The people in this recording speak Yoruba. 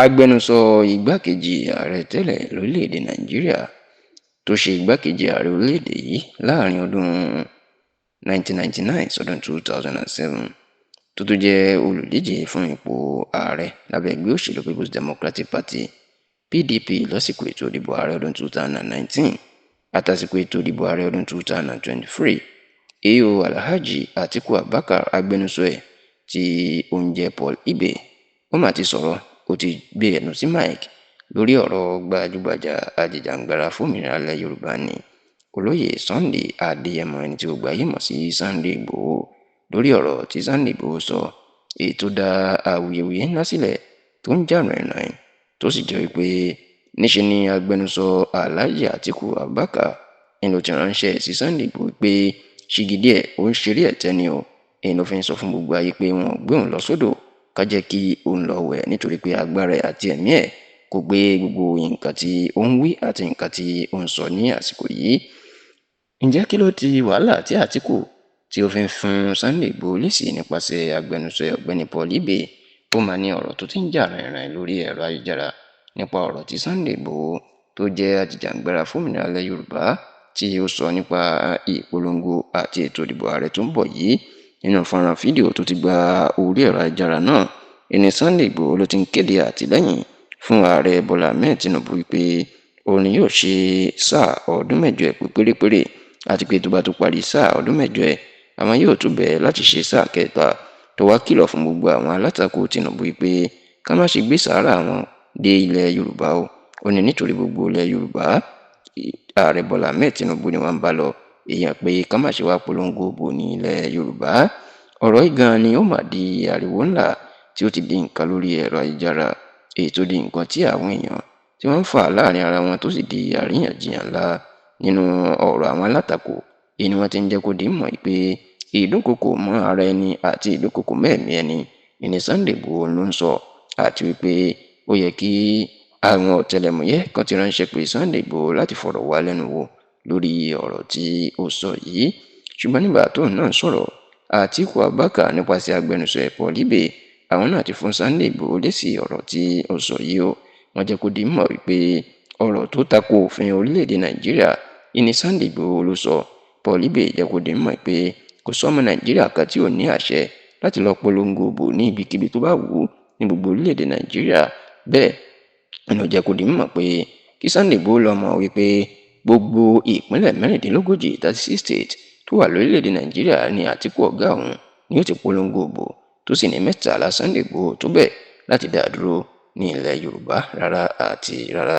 Agbẹnusọ igbákejì ààrẹ tẹ́lẹ̀ lórílẹ̀‐èdè Nàìjíríà tó ṣe igbákejì ààrẹ orílẹ̀‐èdè yìí láàrin ọdún 1999 sọdún 2007, tó tún jẹ́ olùdíje fún ipò ààrẹ lábẹ́ ẹgbẹ́ òṣèlú People's Democratic Party (PDP) lásìkò ètò ìdìbò ààrẹ ọdún 2019 àtàsìkò ètò ìdìbò ààrẹ ọdún 2023, A.O. Alhaji Atiku Abubakar, agbẹnusọ ẹ̀ tí ó ń jẹ́ Paul Ibe, ó mà ti sọ̀rọ̀. Ó ti gbé ẹnu sí mike lórí ọ̀rọ̀ gbajúgbajà ajìjàǹgbara fómìnira ilẹ̀ Yorùbá ní Olóyè Sunday Adéyẹmọ, ẹni tí gbogbo ayé mọ̀ sí Sunday Igboho, lórí ọ̀rọ̀ tí Sunday Igboho sọ, èyí tó dá awuyewuye ńlá sílẹ̀ tó ń jà rìnrìn, tó sì jẹ́ wípé níṣe ni agbẹnusọ Alhaji Atiku Abubakar ń ló ti ránṣẹ́ sí Sunday Igboho pé ṣìgìdì ẹ̀ ó ń ṣeré ẹ̀tẹ́ ni o. Èyí ló fi ń sọ fún gbogbo ayé pé wọn ò gbé òun lọ sódò ká jẹ́ kí òun lọ wẹ̀, nítorí pé agbára ẹ̀ àti ẹ̀mí ẹ̀ kò gbé gbogbo nǹkan tí ó ń wí àti nǹkan tí ó ń sọ ní àsìkò yìí. Ǹjẹ́ kí ló ti wàhálà tí Àtíkù tí ó fi ń fún Sunday Igboho lésì nípasẹ̀ agbẹnusọ ọ̀gbẹ́ni Paul Ibe? Ó máa ní ọ̀rọ̀ tó ti ń jà rìnrìn lórí ẹ̀rọ ayélujára nípa ọ̀rọ̀ tí Sunday Igboho tó jẹ́ ajìjàǹgbara fómìnira ilẹ̀ Yorùbá tí ó sọ nípa ìpolongo àti ètò ìdìbò ààrẹ tó ń bọ̀ yìí. Nínú fọ́nrán fídíò tó ti gba orí ẹ̀rọ ayélujára náà, ìní Sunday Igboho ló ti ń kéde àtìlẹ́yìn fún ààrẹ Bọ́lá Ahmed Tinubu wípé òun ni yóò ṣe sáà ọdún 8 ẹ̀ pé pérépéré, àti pé tó bá tó parí sáà ọdún 8 ẹ̀, àwọn yóò tún bẹ̀ẹ́ láti ṣe sáà kẹta. Tó wá kìlọ̀ fún gbogbo àwọn alátakò Tinubu wípé ká má ṣe gbé sàárà wọn dé ilẹ̀ Yorùbá o. Ó ní nítorí gbogbo ilẹ̀ Yorùbá, ààrẹ Bọ́lá Ahmed Tinubu ni wọ́n ń bá lọ, èèyàn pé ká má ṣe wá polongo bò ní ilẹ̀ Yorùbá. Ọ̀rọ̀ yìí gan ni ó mà di ariwo ńlá tí ó ti di nǹkan lórí ẹ̀rọ ayélujára, èyí tó di nǹkan tí àwọn èèyàn tí wọ́n ń fà láàrin ara wọn, tó sì di àríyànjiyàn ńlá nínú ọ̀rọ̀ àwọn alátakò. Èyí ni wọ́n ti ń jẹ́ kó di mọ̀ pé ìdúnkokò mọ́ ara ẹni àti ìdúnkokò mẹ́ẹ̀mí ẹni ìní Sunday Igboho ló ń sọ, àti wípé ó yẹ kí àwọn ọ̀tẹlẹ̀múyẹ́ kan ti ránṣẹ́ pé Sunday Igboho láti fọ̀rọ̀ wá lẹ́nu wò lórí ọ̀rọ̀ tí ó sọ yìí. Ṣùgbọ́n nígbà tóun náà sọ̀rọ̀, Àtíkù Abubakar nípasẹ̀ agbẹnusọ ẹ̀ Paul Ibe, àwọn náà ti fún Sunday Igboho lésì ọ̀rọ̀ tí ó sọ yìí o. Wọ́n jẹ́ kó di mọ̀ wípé ọ̀rọ̀ tó tako òfin orílẹ̀-èdè Nàìjíríà ìní Sunday Igboho ló sọ. Paul Ibe jẹ́ kó di mọ̀ pé kò sọ́mọ Nàìjíríà kan tí ò ní àṣẹ láti lọ polongo ìbò ní ibikíbi tó bá wù ú ní gbogbo orílẹ̀-èdè Nàìjíríà. Bẹ́ẹ̀ ló jẹ́ kó di mọ̀ pé kí Sunday Igboho lọ mọ̀ wípé gbogbo ìpínlẹ̀ 36, 36 states tó wà lórílẹ̀-èdè Nàìjíríà ní Àtíkù ọ̀gá òun ni ó ti polongo ìbò, tó sì ní 13 Sunday Igboho tó bẹ́ẹ̀ láti dá dúró ní ilẹ̀ Yorùbá rárá àti rárá.